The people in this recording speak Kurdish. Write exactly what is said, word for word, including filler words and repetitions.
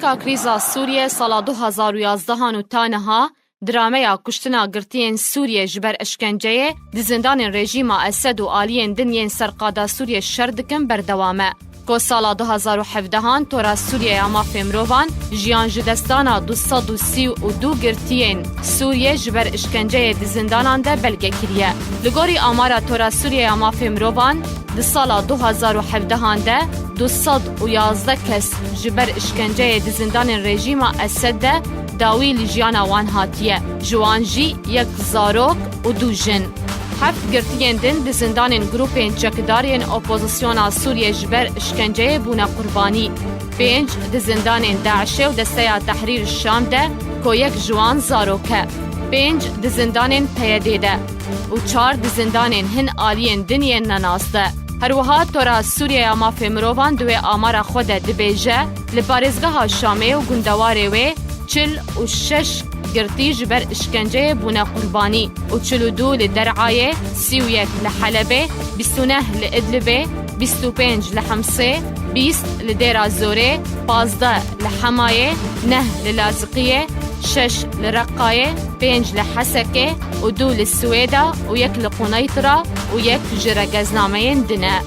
Ka krîza Sûriyê sala du hazar û yazdehan û ta niha, drameya kuştina girtiyên Sûriyê ji ber işkenceyê di zindanên rejîma Esed û aliyên din yên serqada Sûriyê şer dikin berdewam e. Ku sala du hazar û hevdehan tora Sûriyeya mafê mirovan jiyan ji destana du sed û sî û du girtiyên Sûriyê ji ber işkenceyê di zindanan de belge kiriye. Li gorî amara tora Sûriyeya mafê mirovan, di sala du hazar û hevdehan de du sed û yazdeh kes ji ber işkenceyê di zindanên rejîma Esed de dawî li jiyana wan hatiye. Ji wan jî yek zarok û du jin. Heft girtiyên din di zindanên grûpên çekdar yên opozisyona Sûriyê ji ber işkenceyê bûne qurbanî. Pênc di zindanên DAIŞê û Desteya Tehrîr Şam de, ku yek ji wan zarok e. Pênc di zindanên PYD'ê de û çar di zindanên hin aliyên din yên nenas de. Her wiha Tora Sûriyeya Mafê Mirovan di wê amara xwe de dibêje, li parêzgeha Şamê û gundewarê wê çil û şeş girtî ji ber işkenceyê bûne qurbanî û çil û du li Der'ayê, sî û yek li Helebê, bîst û neh li Idlibê, bîst û pênc li Himsê, bîst li Dêra Zorê, pazdeh li Hemayê, neh li Laziqiyê, şeş li Reqqayê, pênc li Hesekê û du li Swêda û yek li Quneytra û yek ji regeznameyên din e.